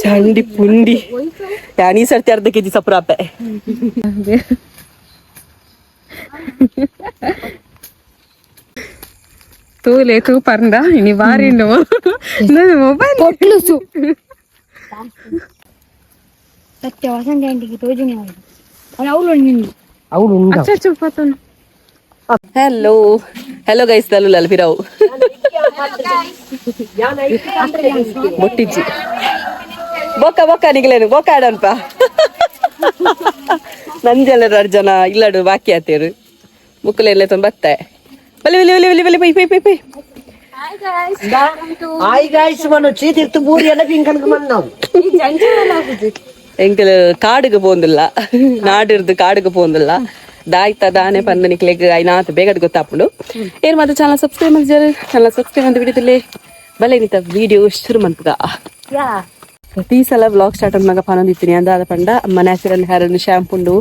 ಚಂಡಿ ಪುಂಡಿ. ಯಾನ್ ಈ ಸರ್ತಿ ಅರ್ಧ ಕೆಜಿ ಸಪ್ರಾಪೆ. ತೂಲೆ ತೂಪರ್ಂದ ಇನಿ ಬಾರಿ ಮೊಬೈಲ್. పొట్లుసు ಸತ್ಯ ವಸಂತ ಆಂಟಿಗೆ ತೋಜನೆ ಅವಳು ನಿಂದು. ಅವಳು ಉಂಡ. ಅಚ್ಚ ಪತನು. Hello hello guys, ತಲ್ಲುಲ್ಲ ಫಿರಾವು ಬೊಟ್ಟಿಜ್ಜಿ. ಬೊಕ್ಕ ಬೊಕ್ಕ ನಿಗಲೇನು ಬೊಕ್ಕ ಆಡನ್ಪ. ನಂಜೆಲ್ಲ ಎರಡು ಜನ ಇಲ್ಲಡು ಬಾಕಿ ಆತೇರು. ಬುಕ್ಕಲೆಲ್ಲ ತುಂಬ ಬತ್ತೆ. ಬಲಿ ಬಲಿ ಬಲಿ ಬಲಿ ಬಲಿ, pi pi pi pi. Hi guys, Manu ಚೀತಿರ್ತು ಬೂರಿ ಎಲ್ಲ ಪಿಂಕನ್ಕ ಮನ್ನಾವು. ಎಂಕಲ್ ಕಾಡುಗೆ ಪೋಂದಿಲ್ಲ, ನಾಡಿರ್ದು ಕಾಡುಗೆ ಪೋಂದಿಲ್ಲ. ದಾಯ್ತ ದಾನೆ ಪಂದ ನಿಕ್ಲೆಗ್ ಐನಾತ್ ಬೇಗದ ಗೊತ್ತಾಪುಂಡು. ಏನ್ ಮಾತ್ರ ಚಾನಲ್ ಸಬ್ಸ್ಕ್ರೈಬ್ ಮಾಡಿದಾರೆ, ಚಾನಲ್ ಸಬ್ಸ್ಕ್ರೈಬ್ ಅಂತ ವಿಡಿಯೋದಲ್ಲಿ ಬಲೆ. ನಿತ ವಿಡಿಯೋ ಶುರು ಮನ್ಪುಗ. ಪ್ರತಿ ಸಲ ವ್ಲಾಗ್ ಸ್ಟಾರ್ಟ್ ಅನ್ನಾಗ ಪನೊಂದಿತ್ತೀನಿ ಅಂದಾದ ಪಂಡ ಅಮ್ಮ natural hair shampoo ಉಂಡು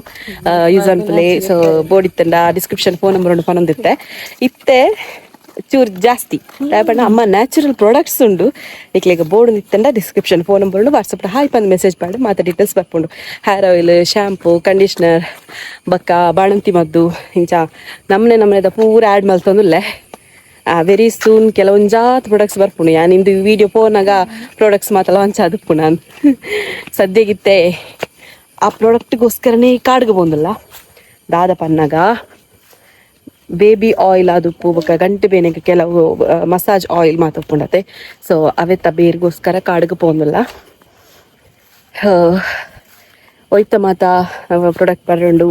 ಯೂಸ್ ಅನ್ಪಲೆ. ಸೊ ಬೋರ್ಡ್ ಇತ್ತಂಡ description phone number ಉಂಡು ಪನೊಂದಿತ್ತೆ. ಇತ್ತೆ ಚೂರು ಜಾಸ್ತಿ ಪಂಡ ಅಮ್ಮ ನ್ಯಾಚುರಲ್ ಪ್ರಾಡಕ್ಟ್ಸ್ ಉಂಡು. ನಿಕ್ಲೆಗ್ ಬೋರ್ಡ್ ಇತ್ತಂಡ description phone number ಉಂಡು. ವಾಟ್ಸಪ್ ಹಾಯ್ ಪಂದ್ ಮೆಸೇಜ್ ಮಾಡಿ ಮಾತ ಡೀಟೇಲ್ಸ್ ಬರ್ಪುಂಡು. Hair oil, shampoo, conditioner, ಬಕ್ಕ ಬಾಣಂತಿ ಮದ್ದು, ಇಂಚ ನಮ್ಮನೆ ನಮ್ಮನೆದ ಪೂರ ಆ್ಯಡ್ ಮಲ್ತೊಂದುಲ್ಲೆ. ವೆರಿ ಸೂನ್ ಕೆಲವೊಂಜಾತ್ ಪ್ರಾಡಕ್ಟ್ಸ್ ಬರ್ಪುಂಡು. ಯಾನ್ ಇಂದು ವಿಡಿಯೋ ಪೋನಾಗ ಪ್ರಾಡಕ್ಟ್ಸ್ ಮಾತ್ರ ಲಾಂಚ್ ಆದುಪ್ಪು. ನಾನು ಸದ್ಯಗಿತ್ತೆ ಆ ಪ್ರಾಡಕ್ಟ್ಗೋಸ್ಕರನೇ ಕಾಡ್ಗೆ ಬಂದಿಲ್ಲ. ದಾದ ಪನ್ನಾಗ ಬೇಬಿ ಆಯಿಲ್ ಆದುಪ್ಪು, ಬೊಕ್ಕ ಗಂಟೆ ಬೇನೆಗೆ ಕೆಲವು ಮಸಾಜ್ ಆಯಿಲ್ ಮಾತಪ್ಪುಂಡತೆ. ಸೊ ಅವೆತ್ತ ಬೇರ್ಗೋಸ್ಕರ ಕಾಡ್ಗೆ ಪೋಂದಿಲ್ಲ. ಒಯ್ತ ಮಾತ product ಬರುಂಡು.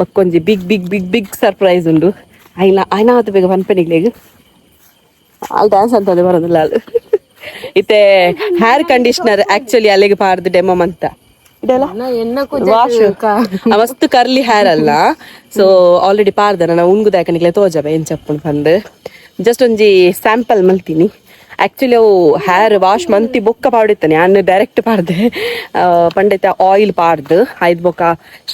ಬಕ್ಕೊಂಜಿ big big big big surprise ಉಂಡು. ಐನ ಐನ ಆತು ಬೇಗ ಪನ್ಪೆನಿಗ್ಲೇಗ್. ಅಲ್ಲಿ ಡ್ಯಾನ್ಸ್ ಅಂತದೆ ಬರೋದಿಲ್ಲ ಅದು. ಇತ್ತೆ hair conditioner actually ಅಲ್ಲಿಗೆ ಪಾರ್ದು ಡೆಮೋ ಅಂತ ಇದೆಲ್ಲ ವಾಶ್. ಮಸ್ತ್ ಕರ್ಲಿ ಹೇರ್ ಅಲ್ಲ, ಸೊ ಆಲ್ರೆಡಿ ಪಾರ್ದ ನಾನು ಉಂಗುದಾಕನಿಗ್ಲೆ ತೋಜಬ ಏನ್ ಚಪ್ಪುಂಡು ಪಂದ್. ಜಸ್ಟ್ ಒಂಜಿ ಸ್ಯಾಂಪಲ್ ಮಲ್ತೀನಿ. ಆಕ್ಚುಲಿ ಅವು ಹೇರ್ ವಾಶ್ ಮಂತಿ ಬೊಕ್ಕ ಪಾಡಿತ್ತಾನೆ. ನಾನು ಡೈರೆಕ್ಟ್ ಪಾರ್ದೆ. ಪಂಡಿತ ಆಯಿಲ್ ಪಾರ್ದು ಐದ್ ಬೊಕ್ಕ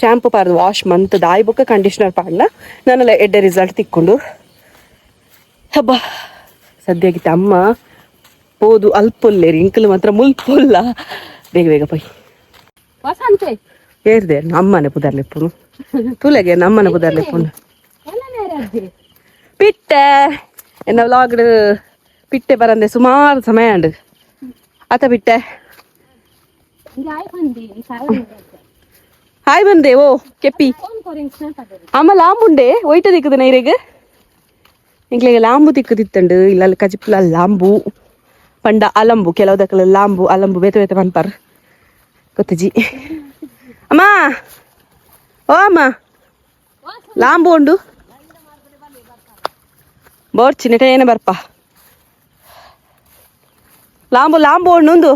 ಶಾಂಪು ಪಾರ್ದು ವಾಶ್ ಮಂತ್ ದಾಯಿ ಬೊಕ್ಕ ಕಂಡೀಷನರ್ ಪಾಡ್ನ ನಾನೆಲ್ಲ ಎಡ್ಡೆ ರಿಸಲ್ಟ್ ತಿಕ್ಕೊಂಡು. ಹಬ್ಬ ಸದ್ಯಗಿತ್ತ ಅಮ್ಮ ಪೋದು ಅಲ್ಪೊಲ್ಲೇರಿ. ಇಂಕಲ್ ಮಾತ್ರ ಮುಲ್ಪೊಲ್ಲ. ಬೇಗ ಬೇಗ ಪೋಯ್. ವಸಂತೆ. ಏರ್ದೆ ಅಮ್ಮನೆ ಪುದರ್ಲೆಪ್ಪುನು ತುಲೆಗೆ ನಮ್ಮನೆ ಪುದರ್ಲೆಪ್ಪುನು. ಪಿಟ್ಟೆ ಎನ್ನ ವ್ಲಾಗ್ ಪಿಟ್ಟೆ ಬರಂದೆ ಸುಮಾರು ಸಮಯ ಉಂಡು ಆತ. ಬಿಟ್ಟೆ ಹಾಯ್ ಬಂದೆ. ಓ ಕೆಪ್ಪಿ ಅಮ್ಮ ಲಾಂಬುಂಡೆ ಒಯ್ಟ ದಿಕ್ಕದ ನೈರೆಗ್. ಇಂಕ್ಲೆಗೆ ಲಾಂಬು ತಿಕ್ಕದಿತ್ತಂಡು. ಇಲ್ಲ ಅಲ್ಲಿ ಕಜಿಪುಲ ಲಾಂಬು ಪಂಡ ಅಲಂಬು. ಕೆಲವು ದಕ್ಕಲ ಲಾಂಬು ಅಲಂಬು ಬೇತೆ ಬೇತೆ ಪನ್ಪರ್, ಗೊತ್ತಜಿ. ಅಮ್ಮ, ಓ ಅಮ್ಮ, ಲಾಂಬು ಉಂಡು ಬೋರ್ಚಿ ನೆಟ ಏನ ಬರ್ಪ. ಲಾಂಬು ಲಾಂಬು ಉಂಡು.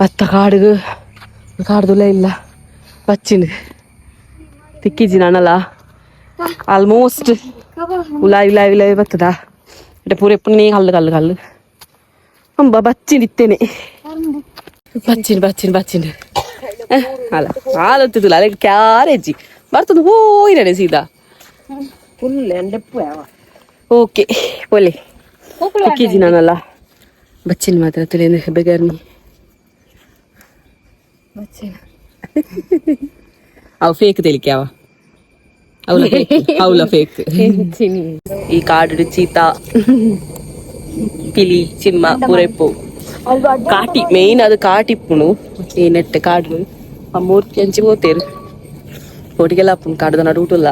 ಬತ್ತ ಕಾಡುಗು ಕಾಡ್ದುಲ ಇಲ್ಲ ಬಚ್ಚಿನ ತಿಕ್ಕಿಜಿ ನಾನಲ್ಲ. ಆಲ್ಮೋಸ್ಟ್ ಉಲಾಯಿ ಉಲಾಯಿ ಉಲಾಯಿ ಬತ್ತದ. ಇಟ ಪೂರ ಎಪ್ಪುನೇ ಕಲ್ಲು ಕಲ್ಲು ಕಲ್ಲು. ಅಂಬ ಬಚ್ಚಿನ ಇತ್ತೇನೆ. ಬಚ್ಚಿನ ಬಚ್ಚಿನ ಬಚ್ಚಿನ ಅಲ್ಲ ಹಾಲೊತ್ತಿದ್ದಿಲ್ಲ. ಅಲ್ಲ ಕ್ಯಾರೇಜಿ ಬರ್ತದೆ ಹೋಯ್ರಣೆ ಸೀದಾ. ಫುಲ್ ಎಂಡೆಪ್ಪು. ಓಕೆ ಪೋಲೆ ತಿಕ್ಕಿಜಿ ನಾನಲ್ಲ. ಬಚ್ಚಿನ ಮಾತ್ರ ತುಲೇನು ಬೆಗರ್ನಿ. ಬಚ್ಚಿನ. ಅವು ಫೇಕ್ ತೆಲಿಕೆ ಅವ ಅವಲ ಫೇಕ್ ಅವಲ ಫೇಕ್. ಈ ಕಾಡು ಚೀತಾ, ಪಿಲಿ, ಚಿಮ್ಮ ಪೂರೆಪ್ಪು. ಕಾಟಿ ಮೇನ್ ಅದು. ಕಾಟಿಪ್ಪುನು ಈ ನೆಟ್ಟೆ ಕಾಡು. ಆ ಮೂರ್ತಿ ಅಂಚಿ ಪೋತೇರು ಒಟ್ಟಿಗೆಲ್ಲ ಅಪ್ಪುನು ಕಾಡುದ ನಡುಟುಲ್ಲ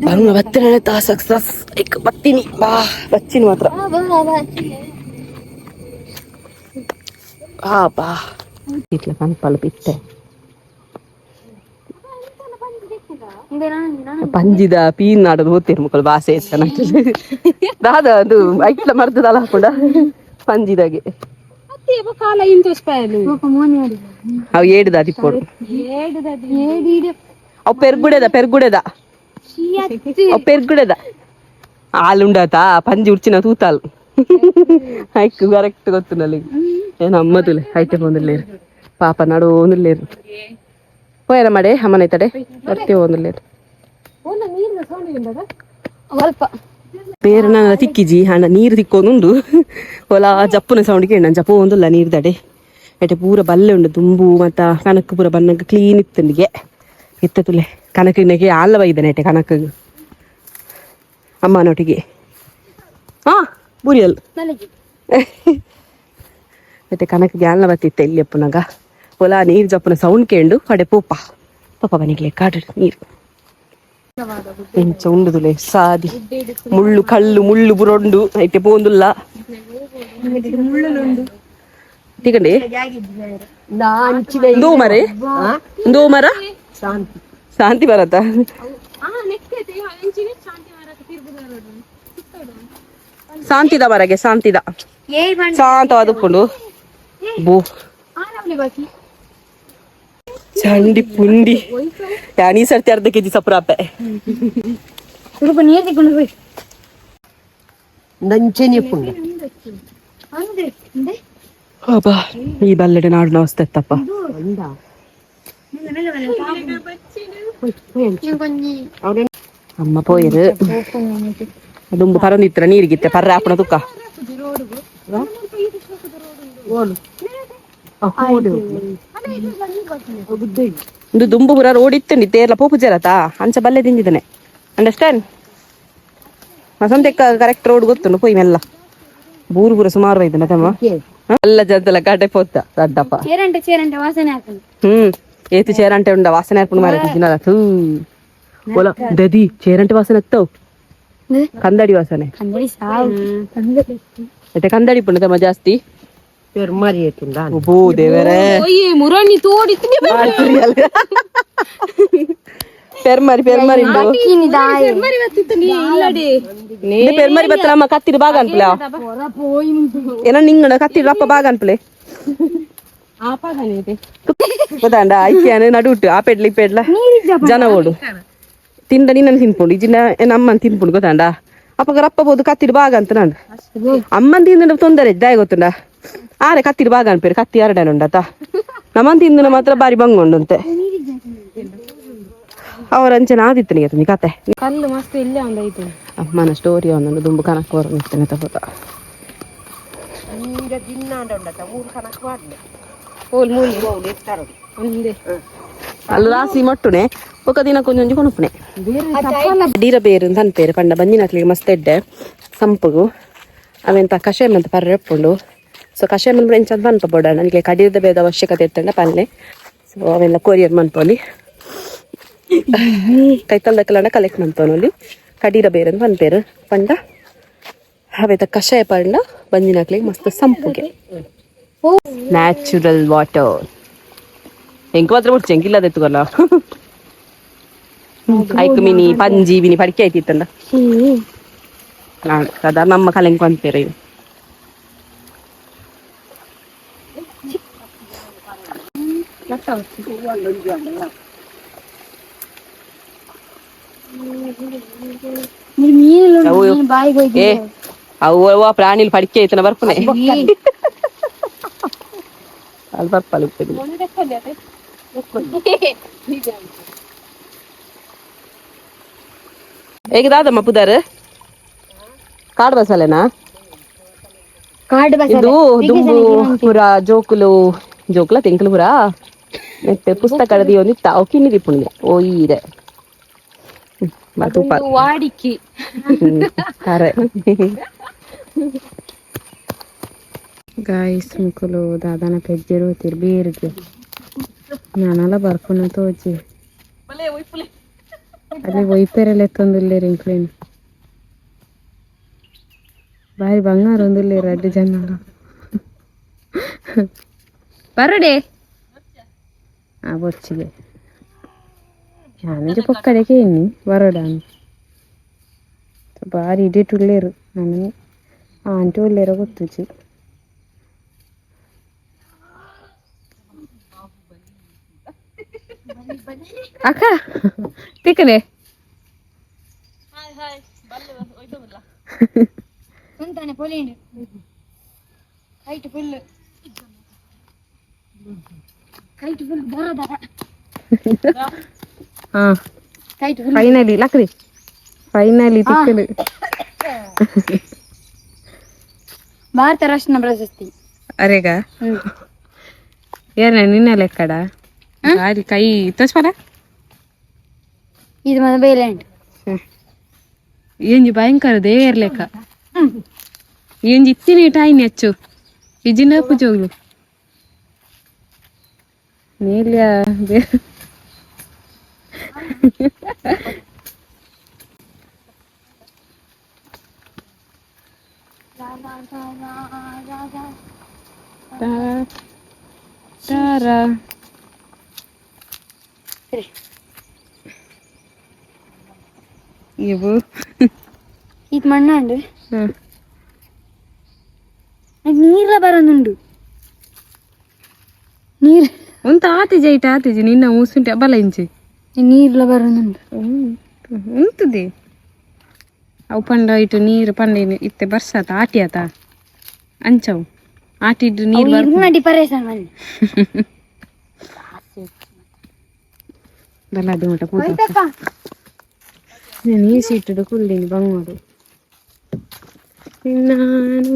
ಬರುಣ ಬತ್ತಿನ ಸಕ್ಸಸ್ ಐಕ್ ಬತ್ತೀನಿ ಬಾ. ಬಚ್ಚಿನ ಮಾತ್ರ ಬಾ ಬಾ. ಇಟ್ಲ ಪನ್ಪಲ್ ಬಿಟ್ಟೆ. ಪಂಜಿದ ಪೀನ್ ನಾಡೋದು ಹೋಗ್ತೀರಿ ಮುಕ್ಕಳು ಬಾಸೆ ಚೆನ್ನಾಗಿ. ದಾದ ಅದು ಐಟ್ಲ ಮರ್ದದಲ್ಲ ಹಾಕೊಂಡ ಪಂಜಿದಾಗೆ. ಕಾಲ ಇಂತೋಸ್ಪಾಯಲು. ಅವು ಏಡ್ದ ತಿಪ್ಪೋಡು. ಅವು ಪೆರ್ಗುಡೆದ ಪೆರ್ಗುಡೆದ ಅವು ಪೆರ್ಗುಡೆದ ಹಾಲು ಉಂಡಾತ ಪಂಜಿ ಉಡ್ಚಿನ ತೂತಾಲು. ಐಕ್ ಕರೆಕ್ಟ್ ಗೊತ್ತು ನಲ್ಲಿಗೆ. ಏನು ಅಮ್ಮದುಲೆ ಐಟೆ ಬಂದಿರ್ಲೇರು. ಪಾಪ ನಡು ಒಂದಿರ್ಲೇರು. ಪೋಯರ ಮಾಡೆ ಅಮ್ಮನ ಐತಡೆ ಬರ್ತೀವಿ ಒಂದಿರ್ಲೇರು. ಅಲ್ಪ. ಬೇರೆ ನಾನು ತಿಕ್ಕಿಜಿ ಹಣ ನೀರು ತಿಕ್ಕೋದುಂಡು ಒಲ ಜಪ್ಪುನ ಸೌಂಡ್ ಕೇಳ ಜಪ್ಪು ಒಂದುಲ್ಲ ನೀರು ದಡೆ ಎಟೆ ಪೂರ ಬಲ್ಲೆ ಉಂಡು ದುಂಬು ಮತ್ತ ಕನಕ್ ಪೂರ ಬನ್ನಗ ಕ್ಲೀನ್ ಇತ್ತಂಡಿಗೆ ಇತ್ತ ತುಲೆ ಕನಕಿನಗೆ ಆಲ್ಲ ಬೈದನೆ ಎಟೆ ಕನಕ ಅಮ್ಮನೊಟ್ಟಿಗೆ ಹಾ ಬುರಿಯಲ್ ಮತ್ತೆ ಕನಕ ಆಲ್ಲ ಬತ್ತಿತ್ತೆ ಇಲ್ಲಿ ಅಪ್ಪನಾಗ ಒಲ ನೀರು ಜಪ್ಪುನ ಸೌಂಡ್ ಕೇಂಡು ಕಡೆ ಪೋಪ ಪೋಪ ಬನಿಗ್ಲೆ ಕಾಡು ನೀರು ಎಂಚ ಉಂಡುದುಲೆ ಸಾದಿ ಮುಳ್ಳು ಕಲ್ಲು ಮುಳ್ಳು ಬುರೊಂಡು ಐತೆ ಪೋಂದುಲ್ಲ ತಿಕಂಡಿ ದೋ ಮರೆ ದೋ ಮರ ಶಾಂತಿ ಶಾಂತಿ ಬರತ್ತ ಶಾಂತಿದ ಮರಗೆ ಶಾಂತಿದ ಶಾಂತವಾದುಕೊಂಡು ಬೋ ಚಂಡಿ ಪುಂಡಿ ಯಾನೀ ಸರ್ತಿ ಅರ್ಧ ಕೆಜಿ ಸಪ್ರಾಪೆ ಸ್ವಲ್ಪ ನೀರು ತಿಕ್ಕೊಂಡು ಹೋಗಿ ನಂಚೆನೆ ಪುಂಡ ಅಂದ್ರೆ ಅಂದ್ರೆ ಅಬ್ಬಾ ಈ ಬಲ್ಲೆಡೆ ನಾಡು ನವಸ್ತೆತ್ತಪ್ಪ ಅಮ್ಮ ಪೋಯರು ದುಂಬು ಪರೊಂದಿತ್ರ ನೀರಿಗಿತ್ತೆ ಪರ್ರ ಹಾಪಣ ತುಕ್ಕ ಒಂದು ದುಂಬು ಪುರ ರೋಡ್ ಇತ್ತು ತೇರ್ಲ ಪೋಪು ಜರತಾ ಅಂಚ ಬಲ್ಲೆ ತಿಂದಿದ್ದಾನೆ ಅಂಡರ್ಸ್ಟ್ಯಾಂಡ್ ವಸಂತಕ್ಕ ಕರೆಕ್ಟ್ ರೋಡ್ ಗೊತ್ತುಂಡು ಪೋಯಿ ಮೆಲ್ಲ ಬೂರು ಪೂರ ಸುಮಾರು ಬೈದನ ತಮ್ಮ ಎಲ್ಲ ಜಂತಲ ಕಾಟೆ ಪೋತ್ತ ದಡ್ಡಪ್ಪ ಚೇರಂಟೆ ಚೇರಂಟೆ ವಾಸನೆ ಹಾಕೊಂಡು ಏತು ಚೇರಂಟೆ ಉಂಡ ವಾಸನೆ ಹಾಕೊಂಡು ಮಾರ ತಿನ್ನಲ್ಲ ಥೂ ಓಲ ದದಿ ಚೇರಂಟೆ ವಾಸನೆ ಹತ್ತವು ಕಂದಡಿ ವಾಸನೆ ಕಂದಡಿ ಸಾವು ಕಂದಡಿ ಮತ್ತೆ ಕಂದಡಿ ಪುಣ್ಯ ತಮ್ಮ ಜಾಸ್ತಿ ಪೆರ್ಮರಿ ಏತುಂಡ ಒಬ್ಬೋ ದೇವರೇ ಒಯ್ಯೆ ಮುರಣ್ಣಿ ತೋಡಿ ಪೆರ್ಮರಿ ಪೆರ್ಮರಿ ಉಂಡು ಮರಿ ಬತ್ತಿತ್ತು ನೀ ಇಲ್ಲಡೆ ಇದು ಪೆರ್ಮರಿ ಬತ್ತಲ ಅಮ್ಮ ಕತ್ತಿರು ಬಾಗ ಅನ್ಪಲೆ ಏನ ನಿಂಗಣ ಕತ್ತಿರು ಅಪ್ಪ ಬಾಗ ಅನ್ಪಲೆ ಆಪಾಗನೆ ಗೊತ್ತಾಂಡ ಐಕ್ಯಾನ ನಡುಟು ಆ ಪೆಡ್ಲ ಈ ಪೆಡ್ಲ ಜನ ಓಡು ತಿಂದ ನಿನ್ನ ತಿನ್ಪುಂಡು ಇಜಿನ ನಮ್ಮನ್ ತಿನ್ಪುಂಡು ಗೊತ್ತಾಂಡ ಅಪ್ಪಗ ರಪ್ಪ ಬೋದು ಕತ್ತಿರು ಬಾಗ ಅಂತ ನಾನು ಅಮ್ಮನ್ ತಿಂದ ತೊಂದರೆ ಇದ್ದಾಯ ಗೊತ್ತುಂಡ ಆರೆ ಕತ್ತಿರು ಬಾಗ ಅನ್ಪೇರು ಕತ್ತಿ ಎರಡನ ಉಂಡತ ನಮ್ಮನ್ ತಿಂದನ ಮಾತ್ರ ಬಾರಿ ಬಂಗುಂಡುಂತೆ ಅವರಂಚನ ಆದಿತ್ತನಿಗೆ ನೀ ಕತೆ ಕಲ್ಲು ಮಸ್ತ್ ಇಲ್ಲೇ ಒಂದ್ ಐತು ಅಮ್ಮನ ಸ್ಟೋರಿ ಒಂದೊಂದು ದುಂಬು ಕನಕ್ ಬರೋ ನಿಂತನೆ ತಗೋತ ಈಗ ದಿನ್ನಾಂಡ ಉಂಡತ ಮೂರು ಕನಕ್ ಮಾಡ್ಲೆ ಹೋಲ್ ಮೂಲಿ ಎತ್ತಾರ ಒಂದೇ ಅಲ್ಲಿ ರಾಸಿ ಮಟ್ಟುನೆ ఒక ದಿನ ಕೊಂಚ ಕೊಣಪುನೆ ಡೀರ ಬೇರು ಅಂತ ಅನ್ಪೇರು ಪಂಡ ಬಂಜಿನಕ್ಲಿಗೆ ಮಸ್ತ್ ಎಡ್ಡೆ ಸಂಪುಗು ಅವೆಂತ ಕಷಾಯ ಅಂತ ಪರ್ರೆ ಉಪ್ಪುಂಡು ಸೊ ಕಷಾಯ ಮಂತ್ರ ಎಂಚ ಅಂತ ಅನ್ಪ ಬೋಡ ನನಗೆ ಕಡೀರದ ಬೇದ ಅವಶ್ಯಕತೆ ಇತ್ತಂಡ ಪಲ್ಲೆ ಸೊ ಅವೆಲ್ಲ ಕೊರಿಯರ್ ಮನ್ಪೋಲಿ ಕೈತಲ್ದಕ್ಕಲಂಡ ಕಲೆಕ್ಟ್ ಮನ್ಪೋಲಿ ಕಡೀರ ಬೇರು ಅಂತ ಅನ್ಪೇರು ಪಂಡ ಅವೆತ ಕಷಾಯ ಪಂಡ ಬಂಜಿನಕ್ಲಿಗೆ ಮಸ್ತ್ ಸಂಪುಗೆ ನ್ಯಾಚುರಲ್ ವಾಟರ್ ಎಂಕ್ ಮಾತ್ರ ಮುಡ್ಚೆ ಎಂಕಿಲ್ಲ ಎತ್ತುಗಲ್ಲ ಐಕ್ ಮಿನಿ ಪಂಜಿ ಮಿನಿ ಪಡಿಕೆ ಆಯ್ತಿತ್ತಂಡ ಸಾಧಾರಣ ನಮ್ಮ ಕಲೆಂಕ್ ಅಂತೀರಿ ಮೀನು ಅವು ಬಾಯಿಗೆ ಹೋಗಿ ಏ ಅವು ಅವು ಆ ಪ್ರಾಣಿಲ್ ಪಡಿಕೆ ಐತನ ಬರ್ಪುನೆ ಅಲ್ಲಿ ಬರ್ಪಲ್ಲ ಹೇಗೆ ದಾದಮ್ಮ ಪುದಾರ್ ಕಾಡು ಬಸಲೆನಾ ಕಾಡು ಬಸಳೆ ಇದು ದುಂಬು ಪುರ ಜೋಕುಲು ಜೋಕುಲ ತೆಂಕುಲು ಪುರ ಮತ್ತೆ ಪುಸ್ತಕ ಒಂದಿತ್ತ ಅವು ಕಿನ್ನಿ ದಿಪ್ಪುಂಡೆ ಓ ಈರೆ ತೂಪ ವಾಡಿಕೆ ಕರೆ ಗಾಯ್ಸ್ ಮುಕುಲು ದಾದಾನ ಪೆಜ್ಜೆರು ಹೋತಿರ್ ಬೇರ್ಗೆ ನಾನಲ್ಲ ಬರ್ಪುನ ತೋಜಿ ಅಲ್ಲಿ ಒಯ್ಪೆರೆಲ್ಲ ಎತ್ತೊಂದುಲ್ಲೇರು ಇಂಕ್ಲೇನು ಬಾರಿ ಬಂಗಾರ ಒಂದುಲ್ಲೇರು ಅಡ್ಡು ಜನ ಬರಡೆ ಆ ಬೊಚ್ಚಿಗೆ ಯಾನಂಜೆ ಪೊಕ್ಕಡೆಗೆ ಎನ್ನಿ ಬರೋಡ ಬಾರಿ ಇಡೀಟ್ ಉಳ್ಳೇರು ನಾನು ಆಂಟಿ ಉಳ್ಳೇರ ಗೊತ್ತುಜಿ ಅಕ್ಕ ತಿಕ್ಕಲೆ ಅಂತಾನೆ ಪೊಲಿಂಡು kite full kite full ದರ ದರ ಹಾ kite full finally ಲಕ್ರಿ finally ತಿಕ್ಕಲು Bharat Ratna ಪ್ರಶಸ್ತಿ. ಅರೆಗ ಏನ ನಿನ್ನ ಲೆಕ್ಕಡ ಗಾಡಿ ಕೈ ತೋಚ್ಪರ. ಇದು ಮತ್ತೆ ಬೇಲೆ. ఏంజి భయంకర దేర్ లెక్క ఏంజి ఇత్తిని టాయిని అచ్చు ఇజిన జోగులు నీళ్ళ. తారా. ಇವು ಇದು ಮಣ್ಣಂಡು, ನೀರ್ಲ ಬರೋದುಂಡು ನೀರು. ಉಂತ ಆತಿಜ ಇಟ ಆತಿಜಿ ನಿನ್ನ ಊಸುಂಟೆ ಬಲ ಇಂಚಿ. ನೀರ್ಲ ಬರೋದುಂಡು. ಉಂತುದಿ ಅವು ಪಂಡ ಇಟ್ಟು ನೀರು ಪಂಡ ಇತ್ತೆ ಬರ್ಸಾತ ಆಟಿ ಆತ ಅಂಚವು ಆಟಿದ್ದು ನೀರು ಬರ್ ನಡಿ ಪರೇಶಾನ್ ಮನೆ. ಬಲ ಅದು ಮಟ ಪೂತ. నేను ఈ సీటుడు కుళ్ళిని బంగారు ನಾನು.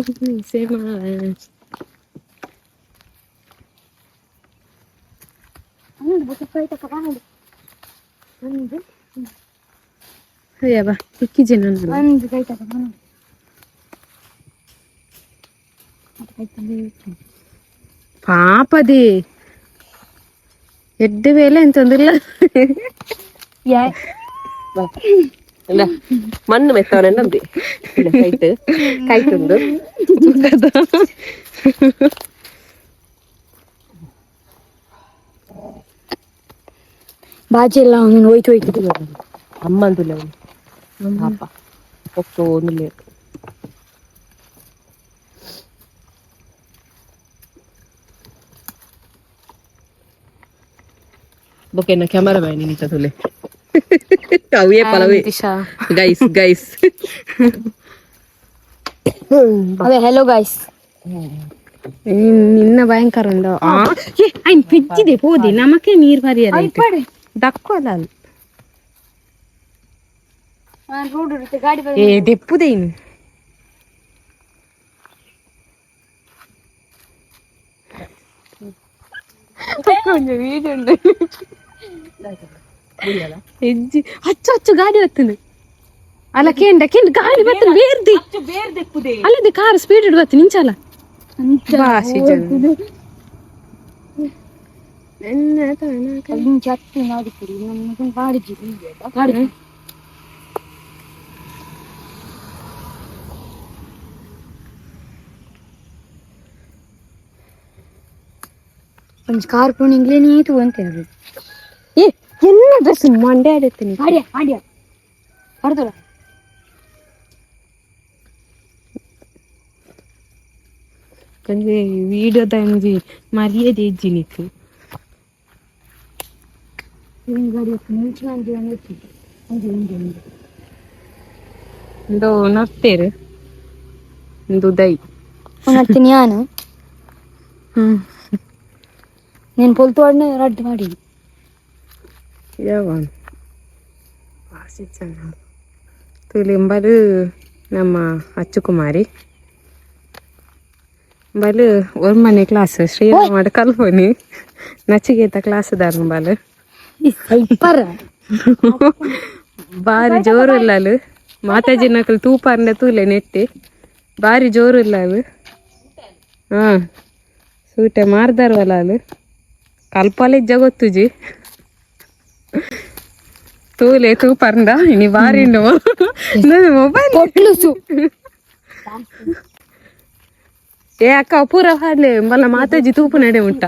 ಅಯ್ಯಬ್ಬ ಇಕ್ಕಿಜೆ ನಾನು. ಒಂದು ಕೈ ತಕ. ಪಾಪದಿ ಎಡ್ಡೆ ವೇಲೆ ಎಂತಂದಿಲ್ಲ. ಯಾ. ಮಣ್ಣು ಮೆತ್ತವನ ನಂಬಿ ಕೈಟ್ ಕೈಟುಂಡು. ಬಾಜಿ ಎಲ್ಲ ಅವನು ಹೋಯ್ತು ಹೋಯ್ತು. ಅಮ್ಮ ಅಂತಿಲ್ಲ ಅವನು ಪಾಪ ಒಕ್ಕೋ. ಬೊಕೆನ ಕ್ಯಾಮರಾ ನಿಂತ ತುಲೆ ಅವೇ ಪಲವೇ. Guys guys. ಅವೇ ಹೆಲೋ ಗೈಸ್. ನಿನ್ನ ಭಯಂಕರ ಉಂಡು. ಏ ಅಯ್ನ್ ಪೆಜ್ಜಿದೆ ಪೋದಿ ನಮಕೆ ನೀರು ಬರಿಯದ ದಕ್ಕೋದ ಅದು. ರೋಡ್ ಗಾಡಿ. ಏ ದೆಪ್ಪುದೆ ಇನ್ನು. ಒಂಜಿ ವೀಡಿಯೋ ಉಂಡು. ಹೆಜ್ಜಿ ಅಚ್ಚು ಅಚ್ಚು ಗಾಡಿ ಬರ್ತದೆ ಅಲ್ಲ. ಕೇಂಡ ಕೇಂಡ ಗಾಡಿ ಬರ್ತದೆ ಬೇರ್ದಿ ಅಲ್ಲದೆ ಕಾರ್ ಸ್ಪೀಡ್ ಬರ್ತದೆ ನಿಂಚಲ್ಲ ಬಾಸಿ ಜನ. ನನ್ನ ತನಕ. ಚಟ್ನಿ ಮಾಡಿಕೊಡಿ ನಮ್ಮ ಬಾಡಿಜಿ ಬಾಡಿಜಿ. ಒಂಜಿ ಕಾರ್ ಪೋಣಿಂಗ್ಲೇ ನೀತು ಅಂತ ಹೇಳಿ. ಏ ಎನ್ನ ಡ್ರೆಸ್ ಮಂಡೆ ಆಡಿರ್ತೀನಿ. ಆಡಿಯ ಆಡಿಯ ಹೊರದಲ್ಲ. ಒಂಜಿ ವಿಡಿಯೋದ ಒಂಜಿ ಮರ್ಯಾದೆ ಇಜ್ಜಿ ನಿಕ್ಕ್. ಗಾಡಿ ಮುಂಚೆ ಒಂಜಿ ಒಂಜಿ ಒಂಜಿ ಒಂಜಿ ಒಂಜಿ. ಇಂದು ನರ್ತೇರು ಇಂದು ದೈ. ಉಣರ್ತೀನಿ ನಾನು. నేను ಪೊಲ್ತು ಆಡ್ನ ರಡ್ಡು ಮಾಡಿ. ಯಾವ ತುಲಿಂಬಲು ನಮ್ಮ ಅಚ್ಚುಕುಮಾರಿ ಬಲು ಒರ್ಮನೆ ಕ್ಲಾಸ್ ಶ್ರೀರಾಮ ಕಲ್ಪನಿ ನಚಿಕೇತ ಕ್ಲಾಸ್ ದಾರು ಬಲು. ಸೈಪರ್. ಬಾರಿ ಜೋರು ಇಲ್ಲಲು ಮಾತಾಜಿ ನಕಲು ತೂಪಾರ್ನ ತೂಲೆ ನೆಟ್ಟಿ ಬಾರಿ ಜೋರು ಇಲ್ಲಲು. ಹಾ ಸೂಟೆ ಮಾರ್ದಾರವಲ್ಲ ಅಲ್ಲಿ ಕಲ್ಪಾಲೆ ಜಗೊತ್ತುಜಿ ತೂಲೆ ತೂಪರ್ಂದ ಇನಿ ಬಾರಿ ಮೊಬೈಲ್. ಕೊಟ್ಲುಸು. ಏ ಅಕ್ಕ ಪೂರ ಹಾಡ್ಲೆ ಮಲ್ಲ ಮಾತಾಜಿ ತೂಪು ನಡೆ ಉಂಟ.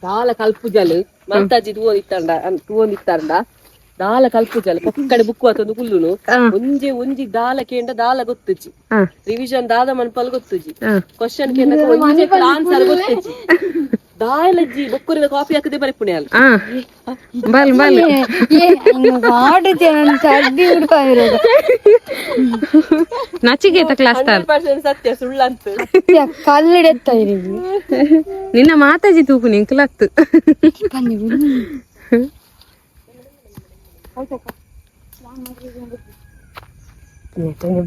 ದಾಲ ಕಲ್ಪುಜಲ್ ಮಾತಾಜಿ ತೂವೊಂದಿತ್ತಂಡ ತೂವೊಂದಿತ್ತಾರಂಡ ದಾಲ ಕಲ್ಪುಜಲ್ ಪೊಕ್ಕಡೆ ಬುಕ್ ಆತೊಂದು ಕುಲ್ಲುನು. ಒಂಜಿ ಒಂಜಿ ದಾಲ ಕೇಂಡ ದಾಲ ಗೊತ್ತುಜಿ. ರಿವಿಷನ್ ದಾದ ಮನ್ಪಲ್ ಗೊತ್ತುಜಿ. ಕ್ವಶನ್ ಕೇಂಡ ಒಂಜಿ ಆನ್ಸರ್ ಗೊತ್ತುಜಿ. ದಾಲಜ್ಜಿ ಬೊಕ್ಕುರಿನ ಕಾಪಿ ಹಾಕದೆ ಬರೆಪುಣೆ ಅಲ್ಲ. ಬಲ್ ಬಲ್. ಏ ಆಡುತ್ತೆ ಚಡ್ಡಿ ಉಡ್ಪಾಯಿರೋದು. ನಚಿಕೇತ ಕ್ಲಾಸ್ ತಾಲ್. 100% ಸತ್ಯ ಸುಳ್ಳಂತ. ಕಲ್ಲಿಡೆತ್ತ ಇರಿ. ನಿನ್ನ ಮಾತಾಜಿ ತೂಪು ನಿಂಕಲತ್ತು. ಬನ್ನಿ.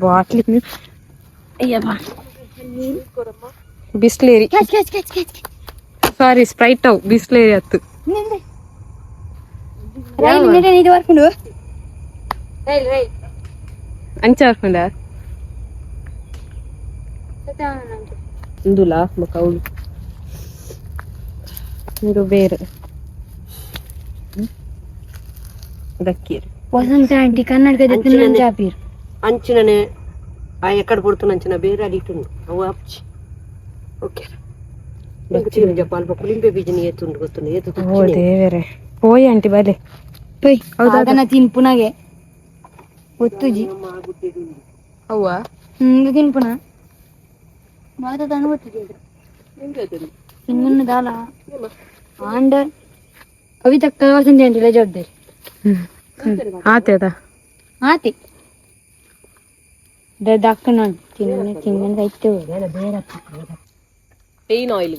Bottle Ayyappa Bisleri. Catch catch catch catch. ಸಾರಿ, Sprite ಅವು, ಬಿಸ್ಲೇರಿ ಹತ್ತು. ರೈಲ್ ನೆಟೆ ಇದು ವರ್ಕೊಂಡು ರೈಲ್ ರೈಲ್. ಅಂಚ ಹಾಕೊಂಡ. ಇಂದುಲಾ ಮಕ್ಕ ಅವಳು. ಇದು ಬೇರೆ. ದಕ್ಕೀರ್. ವಸಂತ ಆಂಟಿ ಕನ್ನಡಕ ದೆತ್ತನ ಚಾಪೀರ್. ಅಂಚಿನನೆ ಆ ಎಕ್ಕಡ ಪೊರ್ತುನ ಅಂಚಿನ ಬೇರೆ ಅಡಿಟುಂಡು ಅವು ಅಪ್ಚಿ ಓಕೆ ಜಪ್ಪ ಅಲ್ಪ ಕುಲಿಂಬೆ ಬೀಜನ ಏತುಂಡು ಗೊತ್ತುಂಡು ಏತು. ಓ ದೇವರೇ, ಪೋಯ್ ಆಂಟಿ ಬಲೆ. ಪೊಯ್ ಅದನ್ನ ತಿನ್ಪುನಗೆ ಒತ್ತುಜಿ. ಅವ್ವ. ತಿನ್ಪುನ ಮಾತ ತಾನು ಗೊತ್ತಿದೆ ತಿನ್ನ ದಾಲ ಆಂಡ ಕವಿತಕ್ಕ ವಸಂತ ಆಂಟಿ ಜವಾಬ್ದಾರಿ. ಆತದ. ಆತಿ ದಕ್ಕ ನಾನು ತಿನ್ನ ತಿನ್ನ ಐತೆ. Pain oil.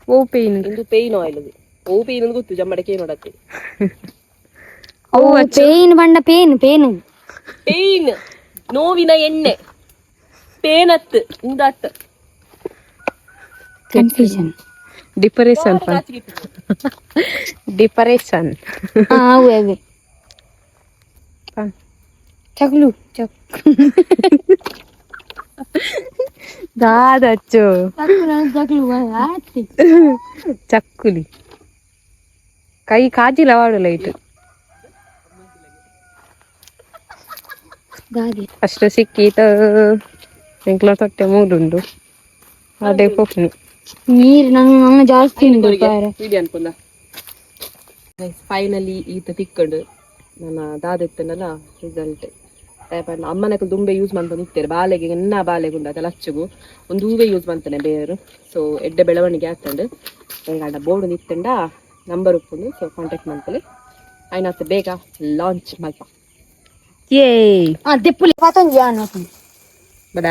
ಓ ಪೇಯ್ನ್. ಇಂದು ಪೇಯ್ನ್ ಆಯಿಲ್. ಓ ಪೇಯ್ನ್ ಅಂತ ಗೊತ್ತು ಜಮ್ಮಡಕ್ಕೆ ನೋಡತ್ತೆ. ಓ ಪೇನ್ ಬಣ್ಣ pain pain. Pain ನೋವಿನ ಎಣ್ಣೆ ಪೇನತ್ ಇಂದತ್. Confusion. Depression, depression. ಅವೆ ಅವೇ ಚಕ್ಲು ಚಕ್. ದಾದಚ್ಚು. ಚಕ್ಲು ಚಕ್ಲು ಆತಿ. ಚಕ್ಕುಲಿ ಕೈ ಕಾಜಿಲ ವಾಡು ಲೈಟ್. ದಾದಿ. ಫಸ್ಟ್ ಸಿಕ್ಕೀತ ಎಂಕ್ಲ ತೊಟ್ಟೆ ಮೂಡುಂಡು ಅದೇ ಪೋಪುನು. ನೀರು ನಂಗೆ ನಂಗೆ ಜಾಸ್ತಿ ಉಂಟು ಪಾರೆ. ವಿಡಿಯೋ ಅನ್ಕೊಂಡ ಫೈನಲಿ ಈತ ತಿಕ್ಕಂಡು ನನ್ನ ದಾದೆತ್ತನಲ್ಲ ರಿಸಲ್ಟ್. ಅಮ್ಮನಕ್ಕೆ ದುಂಬೆ ಯೂಸ್ ಮಾಡ್ಕೊಂಡು ಇರ್ತಾರೆ ಬಾಲೆಗೆ ಎನ್ನ ಬಾಲೆಗೆ ಉಂಡು ಅದೆಲ್ಲ ಅಚ್ಚುಗು ಒಂದು ಹೂವೆ ಯೂಸ್ ಮಾಡ್ತಾನೆ ಬೇರು. ಸೊ ಎಡ್ಡೆ ಬೆಳವಣಿಗೆ ಆಗ್ತಂಡು ಎಂಗಾಂಡ ಬೋರ್ಡ್ ನಿತ್ತಂಡ ನಂಬರ್ ಉಪ್ಪುಂಡು. ಸೊ ಕಾಂಟ್ಯಾಕ್ಟ್ ಮಾಡ್ಕೊಳ್ಳಿ ಆಯ್ನಾತ್ ಬೇಗ ಲಾಂಚ್ ಮಲ್ಪ. ಏ. ಆ ದೆಪ್ಪುಲಿ ಪತಂಜಿ ಆನು. ಬಡ.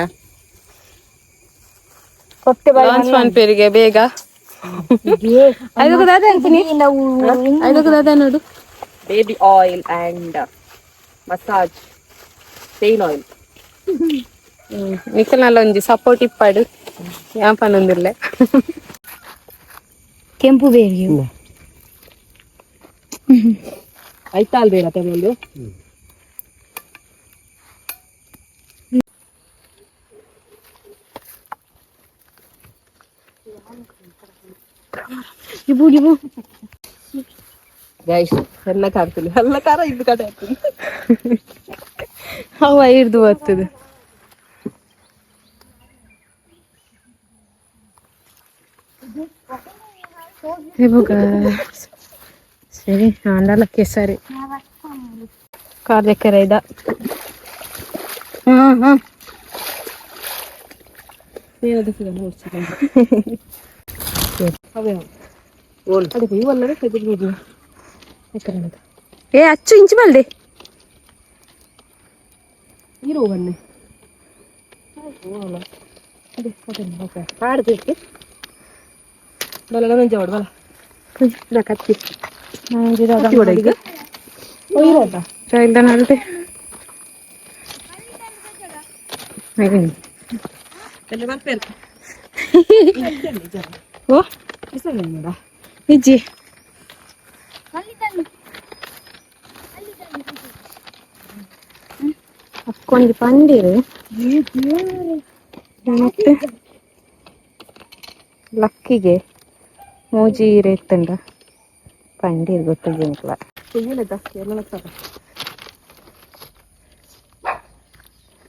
ಕೊಟ್ಟೆ. ಲಾಂಚ್ ಪನ್ಪೇರಿಗೆ ಬೇಗ ಐದಕ್ಕೆ ದಾದ ಅಂತೀನಿ ಐದಕ್ಕೆ ದಾದ ನೋಡು. Baby oil and massage pain oil. ನಿಖಲ್ನಲ್ಲ ಒಂಜಿ ಸಪೋರ್ಟ್ ಇಪ್ಪಾಡು ಯಾಪನೊಂದಿಲ್ಲೆ. ಕೆಂಪು ಬೇರಿಗೆ. ಆಯ್ತಾ ಅಲ್ಬೇಡ ತಗೊಂಡು. ಇಬು ಇಬು. ಗೈಸ್ ಎಲ್ಲ ಕಾಡ್ತೀನಿ ಎಲ್ಲ ಖಾರ ಇದು ಕಡೆ ಹಾಕ್ತೀನಿ. ಅವ ಹಿಡ್ದು ಬರ್ತದೆ. ಇವಾಗ ಸರಿ ಆಂಡಲ ಕೇಸರಿ ಕಾರ್ಯಕ್ರ ಇದ. ಹಾ ಹಾ. ಏ ಅಚ್ಚು ಇಂಚು ಬಲ್ದೆ. ನೀರು ಬನ್ನಿ ಬಲ ನಂಜ ಬಲ ಕತ್ತಿ. ಚೈಲ್ಡ್ ನಡುತ್ತೆ. ಓ ನಿಜ್ಜಿ. ಅಕ್ಕೊಂಜಿ ಪಂಡಿರು ಮತ್ತೆ ಲಕ್ಕಿಗೆ ಮೂಜಿ ಇತ್ತಂಡ ಪಂಡಿರ್ ಗೊತ್ತಿಲ್ಲ.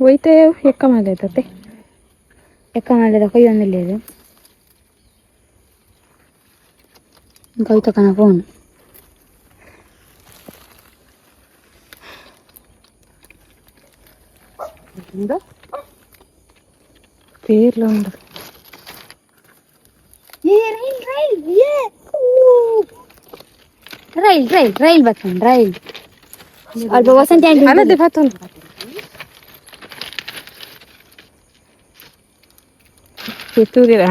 ಹೋಯ್ತೆ ಎಕ್ಕ ಮೇಲೆ ಎಕ್ಕ ಮಾಡಿದ ಕೊಯ್ಯೊಂದಿಲ್ಲ ಇದು ಕವಿತಕ್ಕನ ಫೋನ್. ಪೇರ್ಲ ಉಂಡು. Rail rail rail rail rail ಬರ್ತದೆ ರೈಲ್ ಅಲ್ಪ ವಸಂತ ಆಂಟಿ. ಅಲ್ಲದೆ ಪತ್ತೊಂದು ತೂದಿರ.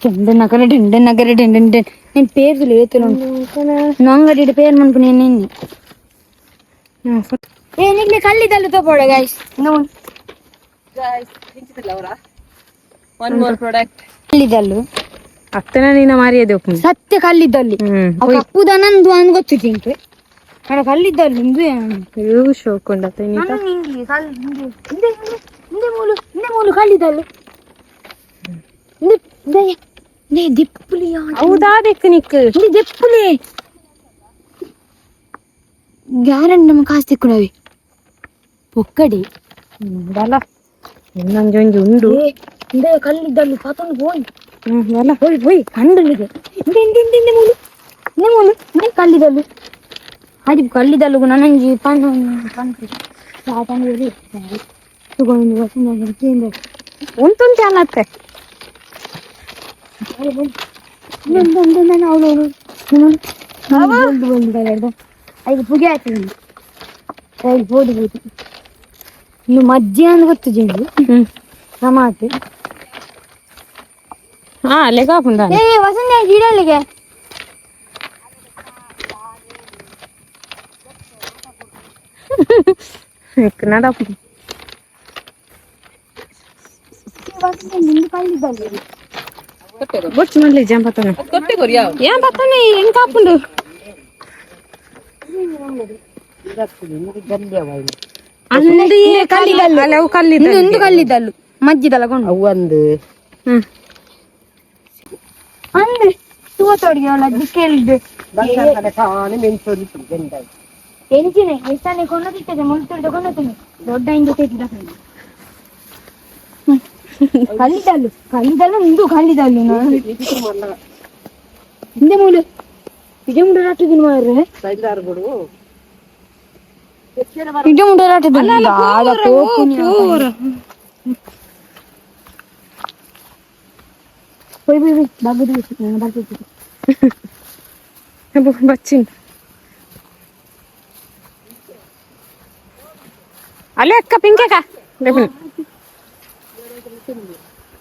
ಡೆಂಡ ನಗರ ಡೆಂಡ ನಗರ ಡೆಂಡ ಡೆಂಡ నేను పేరు లేతులు ನಂగడి పేరు మనుకు నేను. ಏ Nigli ಕಲ್ಲಿದ್ದಲ್ಲು ತಗೋಡ guys. Guys one more product. ಕಲ್ಲಿದ್ದಲ್ಲು. ಅತ್ತನ ನೀನ ಮಾರಿಯದೆ ಒಪ್ಪು. ಸತ್ಯ ಕಲ್ಲಿದ್ದಲ್ಲಿ. ಹ್ಮ್. ಅವು ಕಪ್ಪುದ ನಂದು ಅಂದ್ ಗೊತ್ತು ತಿಂಕೆ ಅಡ ಕಲ್ಲಿದ್ದಲ್ಲು ಇಂದು. ಇವು ಶೋಕ್ ಉಂಡತ್ತ. ನಾನು ನಿಂಗೆ ಕಲ್ ಹಿಂಗೆ ಹಿಂದೆ ಹಿಂದೆ ಹಿಂದೆ ಮೂಲು ಹಿಂದೆ ಮೂಲು ಕಲ್ಲಿದ್ದಲ್ಲು ಹಿಂದೆ ಹಿಂದೆ ಹಿಂದೆ ದಿಪ್ಪುಲಿ. ಹೌದಾ ದೆಕ್ ನಿಕ್. ಹಿಂದೆ ದೆಪ್ಪುಲಿ ಗ್ಯಾರಂಟಿ ನಮ್ಮ ಕಾಸು ತಿಕ್ಕುನವಿ ಪೊಕ್ಕಡಿ. ಬಲ ಇನ್ನೊಂದು ಒಂಜಿ ಉಂಡು. ಹಿಂದೆ ಕಲ್ಲಿದ್ದಲ್ಲು ಪಾತೊಂದು ಹೋಯ್. ಹ್ಮ್ ಬಲ. ಹೋಯ್ ಹೋಯ್ ಕಂಡುನಿಗೆ ಹಿಂದೆ ಹಿಂದೆ ಹಿಂದೆ ಹಿಂದೆ ಮೂಲು ಹಿಂದೆ ಮೂಲು ಹಿಂದೆ ಕಲ್ಲಿದ್ದಲ್ಲು ಅದು ಕಲ್ಲಿದ್ದಲ್ಲು ನನಂಜಿ ಪನ್ ಪನ್ ತಗೊಂಡು ವಸಂತ. ಉಂಟುಂಟು ಅಲ್ಲತ್ತೆ. ಐದು ಪುಗೆ ಆಯ್ತು ರೈಲ್ ಪೋದು ಬೋದು ಇನ್ನು ಮಧ್ಯಾಹ್ನ ಗೊತ್ತು ಜಿಂಗು. ಹ್ಮ್. ನಮಾತು. ಹಾ ಲೆಗಾಪುಂಡ. ಏ ವಸಂತ ಗಿಡಲ್ಲಿಗೆ. ನಡಪು. ವಸಂತ ನಿಂದು ಕಲ್ಲಿದ್ದಲ್ಲು. ಬೊಚ್ಚು ಮಾಡ್ಲಿ ಜಂಪತನ. ಕೊಟ್ಟೆ ಕೊರಿ ಯಾವ. ಏನ್ ಬತ್ತನೆ ಹೆಂಗ್ ಕಾಪುಂಡು? ಅಂದಿ ಕಲ್ಲಿದ್ದಲ್ಲು ಅವು ಕಲ್ಲಿದ್ದಲ್ಲು. ಒಂದು ಕಲ್ಲಿದ್ದಲ್ಲು ಮಜ್ಜಿದಲ್ಲ ಕೊಂಡು. ಅವು ಒಂದು. ಹ್ಮ್. ಅಂದ್ರೆ ತೂವತೋಡಿಗೆ ಅವಳ ದಿಕ್ಕೆಲ್ದು. ತಾನೇ ಮೆಣಸು ಬೆಂದಾಯಿ. ಎಂಚಿನ ಎಷ್ಟನೇ ಕೊಂಡೋದಿರ್ತದೆ ಮುಳ್ತುರ್ದು ಕೊಂಡೋತೀನಿ ದೊಡ್ಡ ಇಂದು ತೆಗೆದ ಕಲ್ಲಿದ್ದಲ್ಲು ಕಲ್ಲಿದ್ದಲ್ಲು ಇಂದು ಕಲ್ಲಿದ್ದಲ್ಲು ನಾನು ಹಿಂದೆ ಮೂಲು ಇದೇ ಮುಂಡೆ ರಾಟಿದ್ದೀನಿ ಮಾರ್ರೆ. ಸೈದಾರ್ಗಳು. ಇದೇ ಮುಂಡೆ ರಾಟಿದ್ದೀನಿ. ಹೋಯ್ ಹೋಯ್ ಹೋಯ್ ಬಾಗುದು ನಾನು ಬರ್ತಿದ್ದೆ. ಬಚ್ಚಿನ್ ಅಲ್ಲೇ ಅಕ್ಕ ಪಿಂಕಕ್ಕ.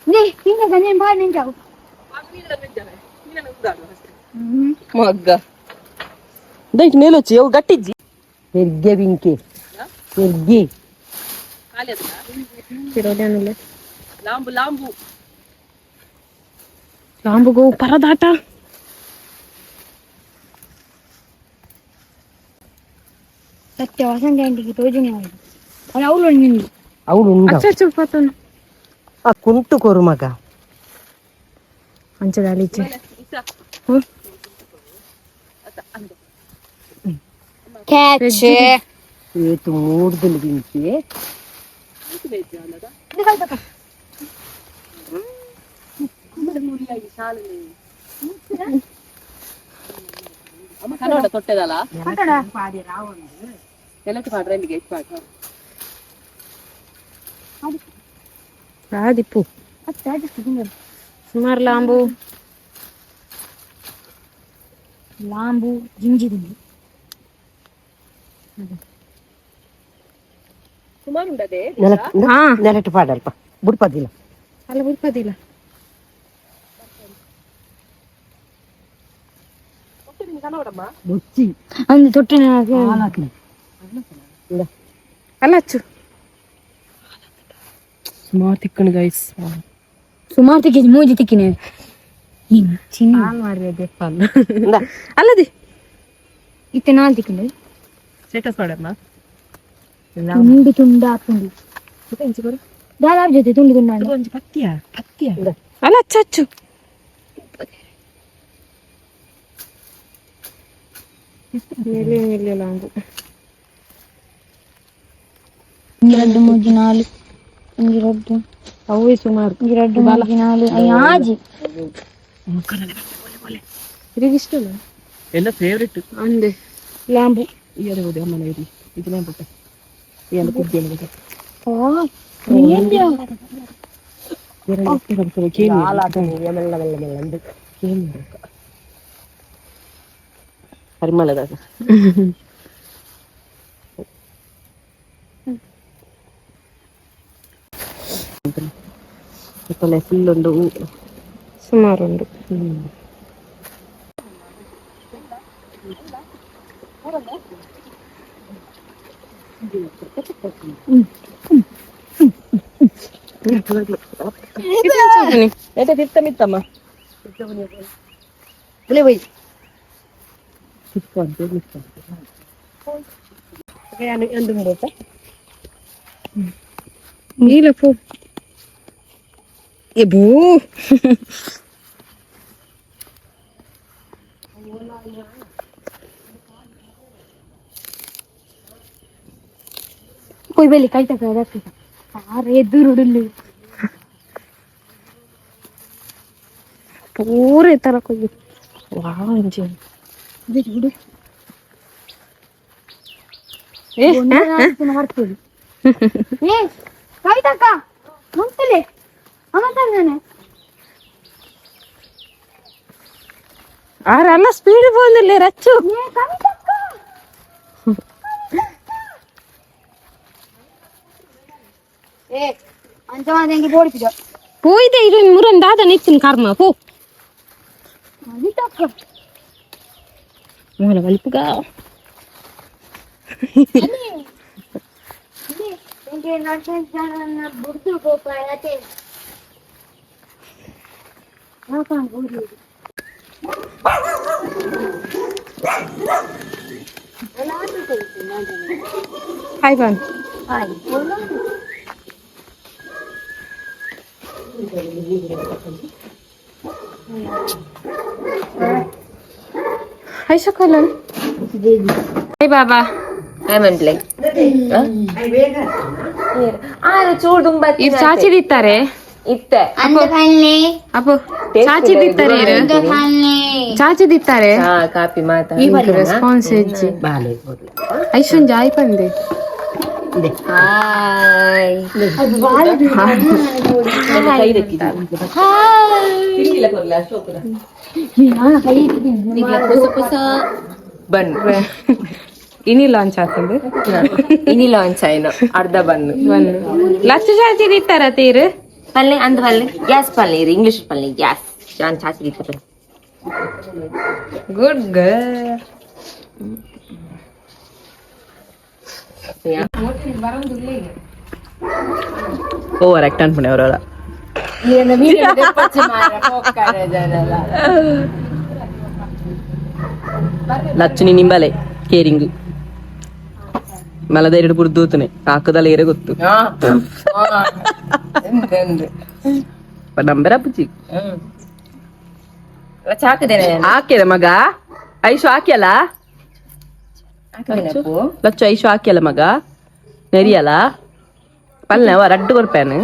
ನೇ ಹಿಂಗೆ ಗಂಜನ್ ಬಾ ನಿಂಜಾವು. ಮಗ್ಗ ದೈಟ್ ಮೇಲೊಚ್ಚಿ ಅವು ಗಟ್ಟಿಜ್ಜಿ. ಹೆರ್ಗೆ ಬಿಂಕಿ ಹೆರ್ಗಿ. ಲಾಂಬು ಲಾಂಬು. ಲಾಂಬುಗೋ ಪರದಾಟ. ಸತ್ಯ ವಸಂತ ಆಂಟಿಗೆ ತೋಜನೆ ಅವಳು ಅವಳು ನಿಂದು. ಅವಳು ಉಂಡ. ಅಚ್ಚ ಅಚ್ಚ ಪತನ. ಆ ಕುಂಟು ಕೊರು ಮಗ. ಅಂಚದಾಲಿಚೆ. ಕ್ಯಾಚ್. ಏತು ಮೂಡ್ದಲು ಬಿಂಕಿ. ಕನ್ನಡ ತೊಟ್ಟೆದಲ್ಲ ನೆಲಕ್ಕೆ ಪಾಡ್ರೆ ಇಲ್ಲಿಗೆ ಎಷ್ಟು ಪಾಡ್ರ. ಆದಿಪ್ಪು ಸುಮಾರು ಲಾಂಬು. ಲಾಂಬು ಜಿಂಜಿದಿಂದು. ಸುಮಾರು ಉಂಡದೆ. ಹಾ. ನೆಲಟ್ಟು ಪಾಡಲ್ಪ ಬುಡ್ಪದಿಲ್ಲ. ಅಲ್ಲ ಬುಡ್ಪದಿಲ್ಲ. ಬುಚ್ಚಿ. ಅಂದು ತೊಟ್ಟಿನ. ಅಲ್ಲ ಅಚ್ಚು. ಸುಮಾರು ತಿಕ್ಕಣು ಗೈಸ್. ಸುಮಾರು ತಿಕ್ಕಿ ಮೂಜಿ ತಿಕ್ಕಿನ ಚಿನ್ನ. ಅಲ್ಲದಿ. ಇತ್ತೆ ನಾಲ್ ತಿಕ್ಕಿನ. ಸ್ಟೇಟಸ್ ಮಾಡಮ್ಮ. ತುಂಡು ತುಂಡು ಹಾಕೊಂಡು ದಾದಾಬ್ ಜೊತೆ ತುಂಡು ತುಂಡು ಹಾಕು. ಒಂಜಿ ಪತ್ತಿಯ ಪತ್ತಿಯ. ಅಲ್ಲ ಅಚ್ಚ ಅಚ್ಚು. ಮೇಲೆ ಮೇಲೆ ಲಾಂಬು. ಒಂದು ಎರಡು ಮೂಜಿ ನಾಲು ಒಂದು ಎರಡು. ಅವೇ ಸುಮಾರು. ಒಂದು ಎರಡು ಮೂಜಿ ನಾಲು ಆಜಿ. ಇಷ್ಟ. ಎಲ್ಲ ಫೇವ್ರೆಟ್. ಅಂದೆ ಲಾಂಬು. ಇಯರೆ ಹೋದೆ ಅಮ್ಮನ ಇರಿ ಇದು ನೇಂಪುಟ್ಟ ಏನು ಕುದ್ದಿ. ಮೆಲ್ಲ ಮೆಲ್ಲ ಮೆಲ್ಲ ಅಂದು. ಪರಿಮಳದಾಗ. ಫುಲ್ ಉಂಡು. ಸುಮಾರು ಉಂಡು. ಏಟ ತಿತ್ತ ಮಿತ್ತಮ್ಮ. ಬುಲೆ ಬೈ. ನೀಲ ಪೋ ಏ ಬೂ. పోయి వెళ్ళి కైత ಆರೆ ಎದುರುಡುಲ್ಲು. ಪೂರ ಎತ್ತರ ಕೊಯ್ಯಿ ವಾ ಇಂಜಿ. ಬಿಡು. ಏ. ಬರ್ತದೆ. ಏ ಕವಿತಕ್ಕ, ಮುಂತಲೆ ಅಮ್ಮ. ಆರ ಅಲ್ಲ, ಸ್ಪೀಡ್ ಬಂದಿಲ್ಲ ರಚ್ಚು. ಏ ಕವಿತಕ್ಕ. ಏ ಅಂಚ ಹೆಂಗೆ ಬೋಡಿಸಿದ? ಪೋಯ್ದೆ ಇದು ಮುರನ್ ದಾದ ನಿತ್ತಿನ ಕರ್ಮ ಪೋ. ಕವಿತಕ್ಕ. ಮೂಲ ಬಲಿಪುಗ. ಎಂಗೆ ಬುಡ್ದು ಪೋಪಾಯತೆ. ಹಾಯ್ ಬಾನ್. ಹಾಯ್. ಹಾಯ್ ಶಕಲನ್. ಹಾಯ್ ಬಾಬಾ. ಚೂರು ದುಂಬ. ಇದು ಚಾಚಿ ದಿತ್ತಾರೆ. ಇತ್ತೆ. ಅಪ್ಪು ಚಾಚಿ ದಿತ್ತಾರೆ ಇರು. ಚಾಚಿ ದಿತ್ತಾರೆ. ಕಾಪಿ ಮಾತಾ. ರೆಸ್ಪಾನ್ಸ್ ಹೆಜ್ಜಿ ಐಶನ್ ಜಾಯ್ ಪಂದೆ. ಹಾಯ್. ಹೊಸ ಹೊಸ ಬನ್. ಇನಿ ಲಾಂಚ್ ಆಗ್ತದೆ. ಇನಿ ಲಾಂಚ್ ಆಯ್ನ ಅರ್ಧ ಬನ್ನು. ಬನ್ನು ಲಚ್ಚ ಚಾಚಿ ದಿತ್ತಾರ ತೀರು. ಪಲ್ಲೆ ಅಂದ ಪಲ್ಲೆ ಗ್ಯಾಸ್ ಪಲ್ಲೆ ಇರು, ಇಂಗ್ಲಿಷ್ ಪಲ್ಲೆ ಗ್ಯಾಸ್ ನಾನು ಚಾಚಿ ದಿತ್ತರೆ. Good girl. Over act ಅನ್ಪುಣೆ ಅವರಲ್ಲ. ಲಚ್ಚುನಿ ನಿಂಬಲೆ ಕೇರಿಂಗ್ ಮಲದ ಎರಡು ಬುರ್ದೂತನೆ ಕಾಕದಲ್ಲ ಏರೆ ಗೊತ್ತು. ನಂಬರ ಅಪ್ಪುಜಿ. ಚಾಕದೇನೆ. ಹಾಕ್ಯದ ಮಗ ಐಶು, ಹಾಕ್ಯಲ್ಲ ಲಚ್ಚು? ಐಶು ಹಾಕ್ಯಲ್ಲ ಮಗ, ನೆರಿಯಲ್ಲ ಪಲ್ಲೆ ಅವ ರಡ್ಡು ಕೊರ್ಪೇನು.